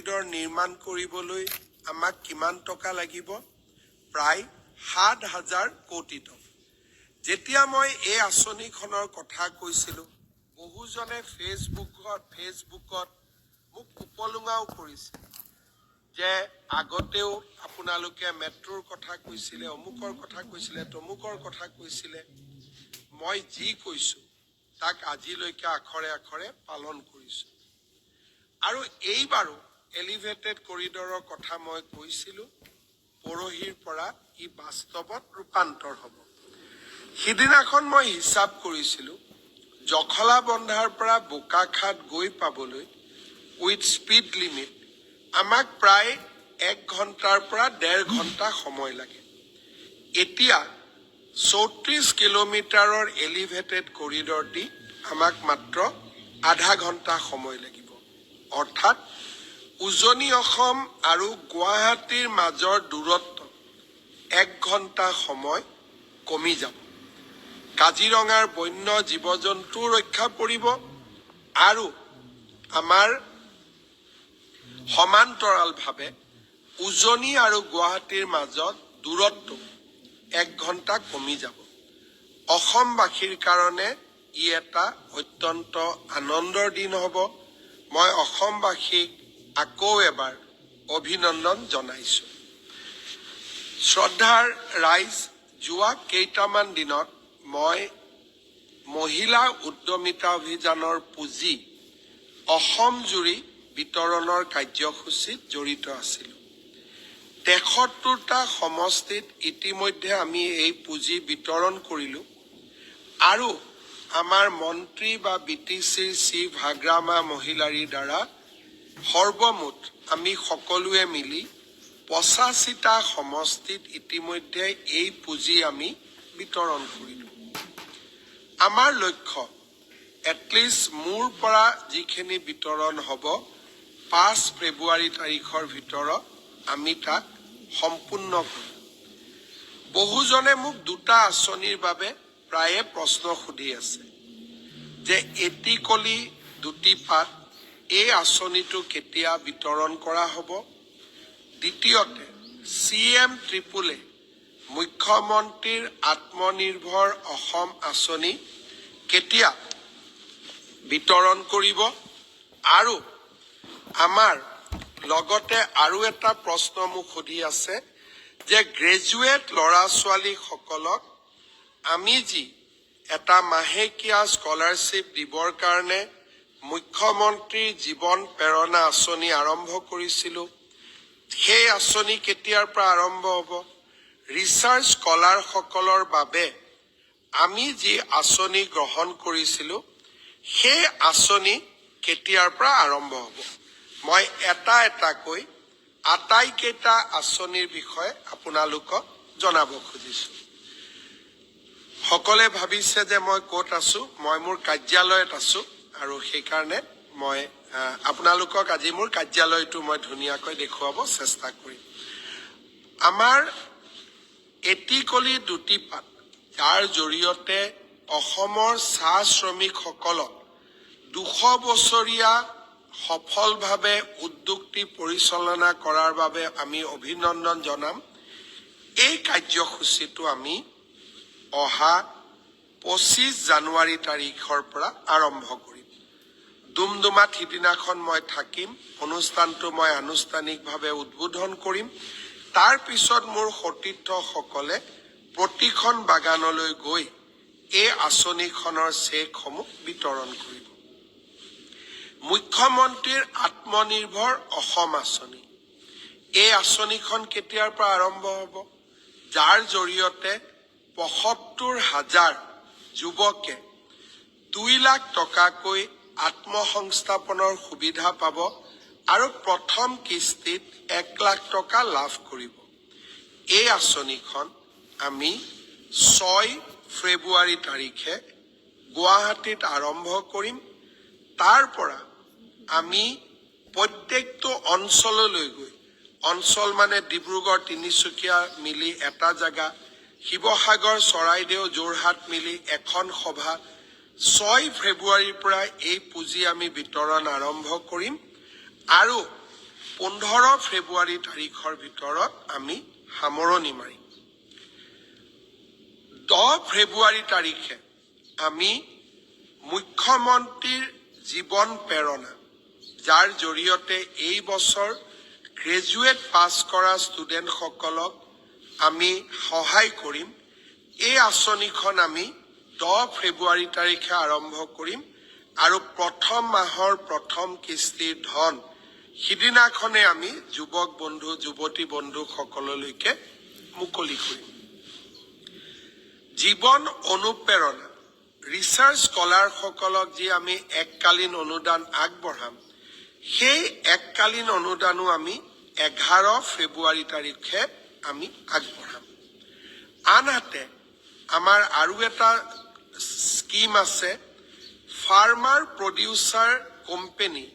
Corridor নিৰ্মাণ কৰিবলৈ আমাক কিমান টকা লাগিব? প্ৰায় 7 হাজাৰ কোটি টকা। যেতিয়া মই এই আঁচনিখনৰ কথা কৈছিলোঁ, বহুজনে ফেচবুকত মোক উপলুঙাও কৰিছে যে আগতেও আপোনালোকে মেট্ৰ'ৰ কথা কৈছিলে, অমুকৰ কথা কৈছিলে, তমুকৰ কথা কৈছিলে। মই যি কৈছোঁ, তাক আজিলৈকে আখৰে আখৰে পালন কৰিছোঁ। আৰু এইবাৰো এলিভেটেড কৰিডৰৰ কথা মই কৈছিলোঁ, পৰহিৰ পৰা ই বাস্তৱত ৰূপান্তৰ হ'ব। সিদিনাখন মই হিচাপ কৰিছিলোঁ, জখলাবন্ধাৰ পৰা বোকাখাট গৈ পাবলৈ উইথ স্পীড লিমিট আমাক প্ৰায় এক ঘণ্টাৰ পৰা ডেৰ ঘণ্টা সময় লাগে। এতিয়া 34 কিলোমিটাৰৰ এলিভেটেড কৰিডৰ দি আমাক মাত্ৰ আধা ঘণ্টা সময় লাগিব। অৰ্থাৎ উজনি অসম আৰু গুৱাহাটীৰ মাজৰ দূৰত্ব এক ঘণ্টা সময় কমি যাব। কাজিৰঙাৰ বন্য জীৱ জন্তুও ৰক্ষা পৰিব আৰু আমাৰ সমান্তৰালভাৱে উজনি আৰু গুৱাহাটীৰ মাজত দূৰত্ব এক ঘণ্টা কমি যাব। অসমবাসীৰ কাৰণে ই এটা অত্যন্ত আনন্দৰ দিন হ'ব। মই অসমবাসীক আকৌ এবাৰ অভিনন্দন জনাইছো। শ্ৰদ্ধাৰ ৰাইজ, যোৱা কেইটামান দিনত মই মহিলা উদ্যমিতা অভিযানৰ পুঁজি অসম জুৰি বিতৰণৰ কাৰ্যসূচীত জড়িত আছিলোঁ। 73টা সমষ্টিত ইতিমধ্যে আমি এই পুঁজি বিতৰণ কৰিলোঁ আৰু আমাৰ মন্ত্ৰী বা বি টি চিৰ চিফ হাগ্ৰামা মহিলাৰীৰ দ্বাৰা সৰ্বমুঠ আমি সকলোৱে মিলি 85টা সমষ্টিত ইতিমধ্যে এই পুঁজি আমি বিতৰণ কৰিলোঁ। আমাৰ লক্ষ্য, এটলিষ্ট মোৰ পৰা যিখিনি বিতৰণ হ'ব, 5 ফেব্ৰুৱাৰী তাৰিখৰ ভিতৰত আমি তাক সম্পূৰ্ণ কৰিম। বহুজনে মোক দুটা আঁচনিৰ বাবে প্ৰায়ে প্ৰশ্ন সুধি আছে যে এটি কলি দুটি পাত, এই আঁচনিটো কেতিয়া বিতৰণ কৰা হ'ব? দ্বিতীয়তে, চি এম ট্ৰিপুল এ, মুখ্যমন্ত্ৰীৰ আত্মনিৰ্ভৰ অসম আঁচনি কেতিয়া বিতৰণ কৰিব? আৰু আমাৰ লগতে আৰু এটা প্ৰশ্ন মোক সুধি আছে যে গ্ৰেজুৱেট ল'ৰা ছোৱালীসকলক আমি যি এটা মাহেকীয়া স্কলাৰশ্বিপ দিবৰ কাৰণে মুখ্যমন্ত্ৰীৰ জীৱন প্ৰেৰণা আঁচনি আৰম্ভ কৰিছিলোঁ, সেই আঁচনি কেতিয়াৰ পৰা আৰম্ভ হ'ব? ৰিচাৰ্চ স্কলাৰসকলৰ বাবে আমি যি আঁচনি গ্ৰহণ কৰিছিলোঁ, সেই আঁচনি কেতিয়াৰ পৰা আৰম্ভ হ'ব? মই এটা এটাকৈ আটাইকেইটা আঁচনিৰ বিষয়ে আপোনালোকক জনাব খুজিছোঁ। সকলোৱে ভাবিছে যে মই ক'ত আছো। মই মোৰ কাৰ্যালয়ত আছো আৰু সেইকাৰণে মই আপোনালোকক আজি মোৰ কাৰ্যালয়টো মই ধুনীয়াকৈ দেখুৱাব চেষ্টা কৰিম। আমাৰ এটি কলি দুটি পাত, যাৰ জৰিয়তে অসমৰ চাহ শ্ৰমিকসকলক 200 বছৰীয়া সফলভাৱে উদ্যোগটি পৰিচালনা কৰাৰ বাবে আমি অভিনন্দন জনাম, এই কাৰ্যসূচীটো আমি অহা 25 জানুৱাৰী তাৰিখৰ পৰা আৰম্ভ কৰিম। ডুমডুমাত সিদিনাখন মই থাকিম। অনুষ্ঠানটো মই আনুষ্ঠানিকভাৱে উদ্বোধন কৰিম। তাৰ পিছত মোৰ সতীৰ্থসকলে প্ৰতিখন বাগানলৈ গৈ এই আঁচনিখনৰ চেকসমূহ বিতৰণ কৰিব। মুখ্যমন্ত্ৰীৰ আত্মনিৰ্ভৰ অসম আঁচনি, এই আঁচনিখন কেতিয়াৰ পৰা আৰম্ভ হ'ব? যাৰ জৰিয়তে 75 হাজাৰ যুৱকে 2 লাখ টকাকৈ আত্মসংস্থাপনৰ সুবিধা পাব আৰু প্ৰথম কিস্তিত 1 লাখ টকা লাভ কৰিব, এই আঁচনিখন আমি 6 ফেব্ৰুৱাৰী তাৰিখে গুৱাহাটীত আৰম্ভ কৰিম। তাৰ পৰা আমি প্ৰত্যেকটো অঞ্চললৈ গৈ, অঞ্চল মানে ডিব্ৰুগড়, তিনিচুকীয়া মিলি এটা জেগা, শিৱসাগৰ, চৰাইদেউ, যোৰহাট মিলি এখন সভা, 6 ফেব্ৰুৱাৰীৰ পৰা এই পুঁজি আমি বিতৰণ আৰম্ভ কৰিম আৰু 15 ফেব্ৰুৱাৰী তাৰিখৰ ভিতৰত আমি সামৰণি মাৰিম। 10 ফেব্ৰুৱাৰী তাৰিখে আমি মুখ্যমন্ত্ৰীৰ জীৱন প্ৰেৰণা, যাৰ জৰিয়তে এই বছৰ গ্ৰেজুৱেট পাছ কৰা ষ্টুডেণ্টসকলক আমি সহায় কৰিম, এই আঁচনিখন আমি 10 ফেব্ৰুৱাৰী তাৰিখে আৰম্ভ কৰিম আৰু প্ৰথম মাহৰ প্ৰথম কিস্তিৰ ধন সিদিনাখনে আমি যুৱক বন্ধু, যুৱতী বন্ধুসকললৈকে মুকলি কৰিম। জীৱন অনুপ্ৰেৰণা, ৰিচাৰ্চ স্কলাৰসকলক যি আমি এককালীন অনুদান আগবঢ়াম, সেই এককালীন অনুদানো আমি 11 ফেব্ৰুৱাৰী তাৰিখে আমি আগবঢ়াম। আনহাতে আমাৰ আৰু এটা স্কীম আছে, farmer producer company,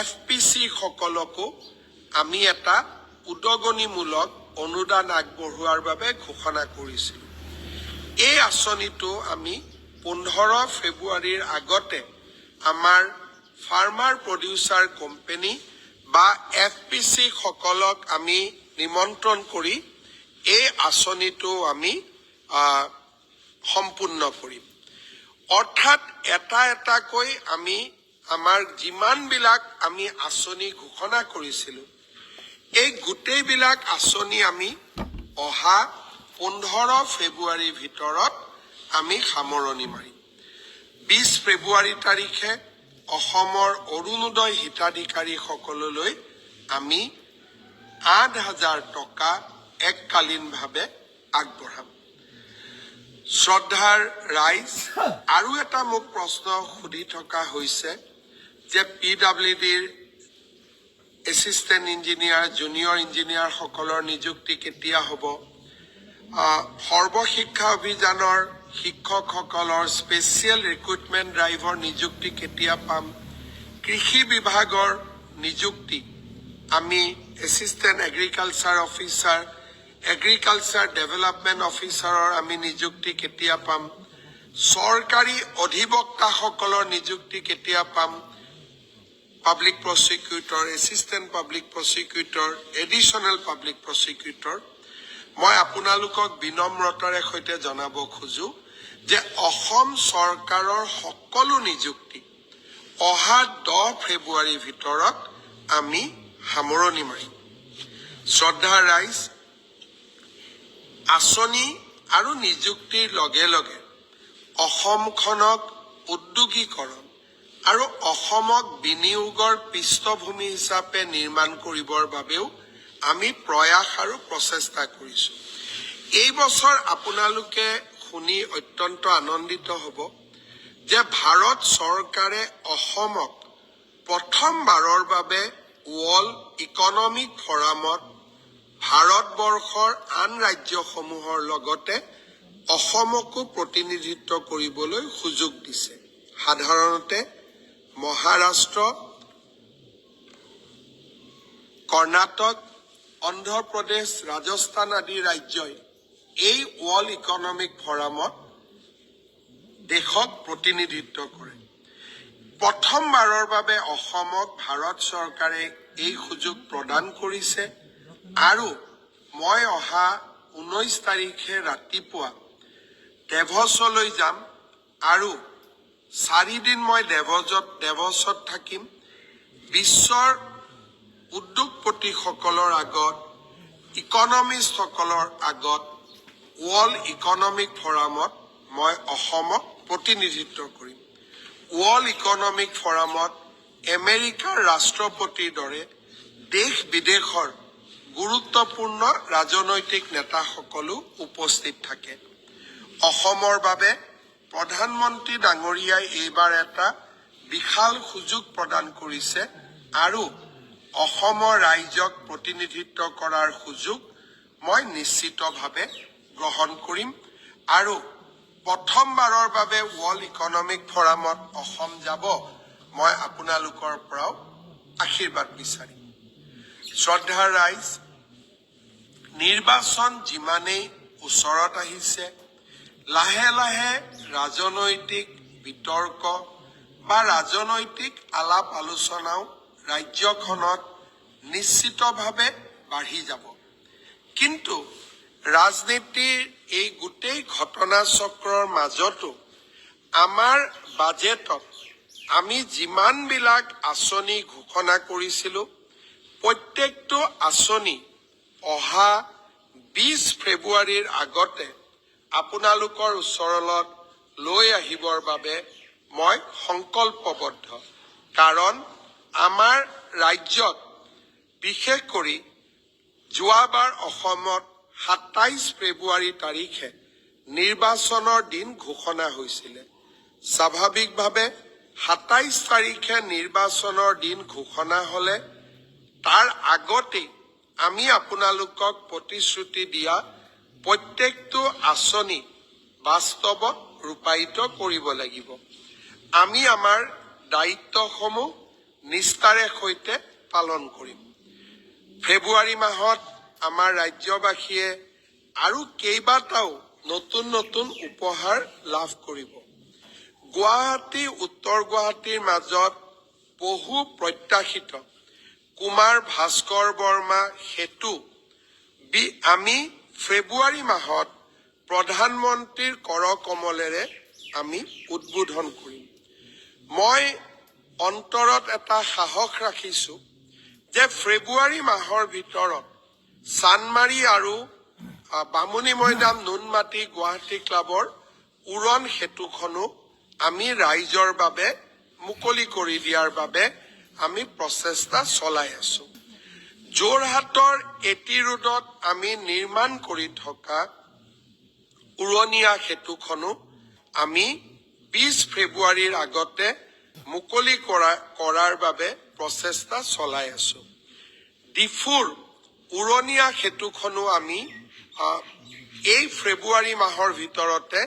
F P C সকলকো আমি এটা উদগনিমূলক অনুদান আগবঢ়োৱাৰ বাবে ঘোষণা কৰিছিলোঁ। এই আঁচনিটো আমি 15 ফেব্ৰুৱাৰীৰ আগতে আমাৰ ফাৰ্মাৰ প্ৰডিউচাৰ কোম্পেনী বা এফ পি চি সকলক আমি নিমন্ত্ৰণ কৰি এই আঁচনিটো আমি সম্পূৰ্ণ কৰিম। অৰ্থাৎ এটা এটাকৈ আমি আমাৰ যিমানবিলাক আমি আঁচনি ঘোষণা কৰিছিলোঁ, এই গোটেইবিলাক আঁচনি আমি অহা 15 ফেব্ৰুৱাৰীৰ ভিতৰত আমি সামৰণি মাৰিম। 20 ফেব্ৰুৱাৰী তাৰিখে অসমৰ অৰুণোদয় হিতাধিকাৰীসকললৈ আমি 8,000 টকা এককালীনভাৱে আগবঢ়াম। শ্ৰদ্ধাৰ ৰাইজ, আৰু এটা মোক প্ৰশ্ন সুধি থকা হৈছে যে পি ডাব্লিউ ডিৰ এছিষ্টেণ্ট ইঞ্জিনিয়াৰ, জুনিয়ৰ ইঞ্জিনিয়াৰসকলৰ নিযুক্তি কেতিয়া হ'ব, সৰ্বশিক্ষা অভিযানৰ শিক্ষকসকলৰ স্পেচিয়েল ৰিক্ৰুটমেণ্ট ড্ৰাইভৰ নিযুক্তি কেতিয়া পাম, কৃষি বিভাগৰ নিযুক্তি আমি assistant agriculture officer, agriculture development অফিচাৰৰ আমি নিযুক্তি কেতিয়া পাম, চৰকাৰী অধিবক্তাসকলৰ নিযুক্তি কেতিয়া পাম, public prosecutor, assistant public prosecutor, additional public prosecutor, মই আপোনালোকক বিনম্ৰতাৰে সৈতে জনাব খোজো যে অসম চৰকাৰৰ সকলো নিযুক্তি অহা 10 ফেব্ৰুৱাৰীৰ ভিতৰত আমি সামৰণি মাৰিম। শ্ৰদ্ধাৰ ৰাইজ, আঁচনি আৰু নিযুক্তিৰ লগে লগে অসমখনক উদ্যোগীকৰণ আৰু অসমক বিনিয়োগৰ পৃষ্ঠভূমি হিচাপে নিৰ্মাণ কৰিবৰ বাবেও আমি প্ৰয়াস আৰু প্ৰচেষ্টা কৰিছো। এই বছৰ আপোনালোকে শুনি অত্যন্ত আনন্দিত হ'ব যে ভাৰত চৰকাৰে অসমক প্ৰথমবাৰৰ বাবে ৱৰ্ল্ড ইকনমিক ফৰামত ভাৰতবৰ্ষৰ আন ৰাজ্যসমূহৰ লগতে অসমকো প্ৰতিনিধিত্ব কৰিবলৈ সুযোগ দিছে। সাধাৰণতে মহাৰাষ্ট্ৰ, কৰ্ণাটক, অন্ধ্ৰপ্ৰদেশ, ৰাজস্থান আদি ৰাজ্যই এই ৱৰ্ল্ড ইকনমিক ফৰামত দেশক প্ৰতিনিধিত্ব কৰে। প্ৰথমবাৰৰ বাবে অসমক ভাৰত চৰকাৰে এই সুযোগ প্ৰদান কৰিছে আৰু মই অহা 19 তাৰিখে ৰাতিপুৱা ডেভছলৈ যাম আৰু 4 দিন মই ডেভছত থাকিম। বিশ্বৰ উদ্যোগপতিসকলৰ আগত, ইকনমিষ্টসকলৰ আগত ৱৰ্ল্ড ইকনমিক ফৰামত মই অসমক প্ৰতিনিধিত্ব কৰিম। ৱৰ্ল্ড ইকনমিক ফৰামত আমেৰিকাৰ ৰাষ্ট্ৰপতিৰ দৰে দেশ বিদেশৰ গুৰুত্বপূৰ্ণ ৰাজনৈতিক নেতাসকলো উপস্থিত থাকে। অসমৰ বাবে প্ৰধানমন্ত্ৰী ডাঙৰীয়াই এইবাৰ এটা বিশাল সুযোগ প্ৰদান কৰিছে আৰু অসমৰ ৰাইজক প্ৰতিনিধিত্ব কৰাৰ সুযোগ মই নিশ্চিতভাৱে গ্ৰহণ কৰিম আৰু প্ৰথমবাৰৰ বাবে ৱৰ্ল্ড ইকনমিক ফৰামত অসম যাব। মই আপোনালোকৰ পৰাও আশীৰ্বাদ বিচাৰিম। শ্ৰদ্ধাৰ ৰাইজ, নিৰ্বাচন যিমানেই ওচৰত আহিছে, লাহে লাহে ৰাজনৈতিক বিতৰ্ক বা ৰাজনৈতিক আলাপ আলোচনাও ৰাজ্যখনত নিশ্চিতভাৱে বাঢ়ি যাব। কিন্তু ৰাজনীতিৰ এই গোটেই ঘটনাচক্ৰৰ মাজতো আমাৰ বাজেটত আমি যিমানবিলাক আঁচনি ঘোষণা কৰিছিলোঁ, প্ৰত্যেকটো আঁচনি অহা 20 ফেব্ৰুৱাৰীৰ আগতে আপোনালোকৰ ওচৰত লৈ আহিবৰ বাবে মই সংকল্পবদ্ধ। কাৰণ আমাৰ ৰাজ্যত বিশেষ কৰি যোৱাবাৰ অসমত 27 ফেব্ৰুৱাৰী তাৰিখে নিৰ্বাচনৰ দিন ঘোষণা হৈছিলে। স্বাভাৱিকভাৱে 27 তাৰিখে নিৰ্বাচনৰ দিন ঘোষণা হলে তাৰ আগতেই আমি আপোনালোকক প্ৰতিশ্ৰুতি দিয়া প্ৰত্যেকটো আঁচনি বাস্তৱত ৰূপায়িত কৰিব লাগিব। আমি আমাৰ দায়িত্বসমূহ নিষ্ঠাৰে সৈতে পালন কৰিম। ফেব্ৰুৱাৰী মাহত আমাৰ ৰাজ্যবাসীয়ে আৰু কেইবাটাও নতুন নতুন উপহাৰ লাভ কৰিব। গুৱাহাটী উত্তৰ গুৱাহাটীৰ মাজত বহু প্ৰত্যাশিত কুমাৰ ভাস্কৰ বৰ্মা সেতু আমি ফেব্ৰুৱাৰী মাহত প্ৰধানমন্ত্ৰীৰ কৰকমলেৰে আমি উদ্বোধন কৰিম। মই অন্তৰত এটা সাহস ৰাখিছো যে ফেব্ৰুৱাৰী মাহৰ ভিতৰত চানমাৰী আৰু বামুণী মৈদাম নুনমাটি গুৱাহাটী ক্লাবৰ উৰণ সেতুখনো আমি ৰাইজৰ বাবে মুকলি কৰি দিয়াৰ বাবে আমি প্ৰচেষ্টা চলাই আছো। যোৰহাটৰ এটি ৰোডত আমি নিৰ্মাণ কৰি থকা উৰণীয়া সেতুখনো আমি 20 ফেব্ৰুৱাৰীৰ আগতে মুকলি কৰাৰ বাবে প্ৰচেষ্টা চলাই আছো। ডিফুৰ উৰণীয়া সেতুখনো আমি এই ফেব্ৰুৱাৰী মাহৰ ভিতৰতে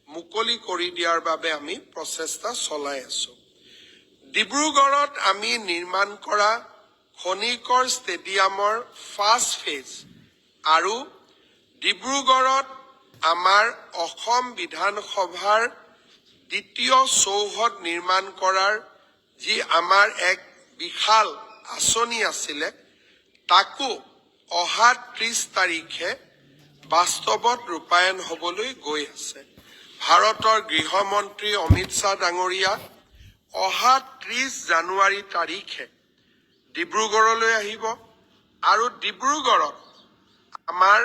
মুকলি কৰি দিয়াৰ বাবে আমি প্ৰচেষ্টা চলাই আছো। ডিব্ৰুগড়ত আমি নিৰ্মাণ কৰা খনিকৰ ষ্টেডিয়ামৰ ফাৰ্ষ্ট ফেজ আৰু ডিব্ৰুগড়ত আমাৰ অসম বিধানসভাৰ দ্বিতীয় চৌহদ নিৰ্মাণ কৰাৰ যি আমাৰ এক বিশাল আঁচনি আছিলে, তাকো অহা 30 তাৰিখে বাস্তৱত ৰূপায়ণ হবলৈ গৈ আছে। ভাৰতৰ গৃহমন্ত্ৰী অমিত শ্বাহ ডাঙৰীয়া অহা 30 জানুৱাৰী তাৰিখে ডিব্ৰুগড়লৈ আহিব আৰু ডিব্ৰুগড়ত আমাৰ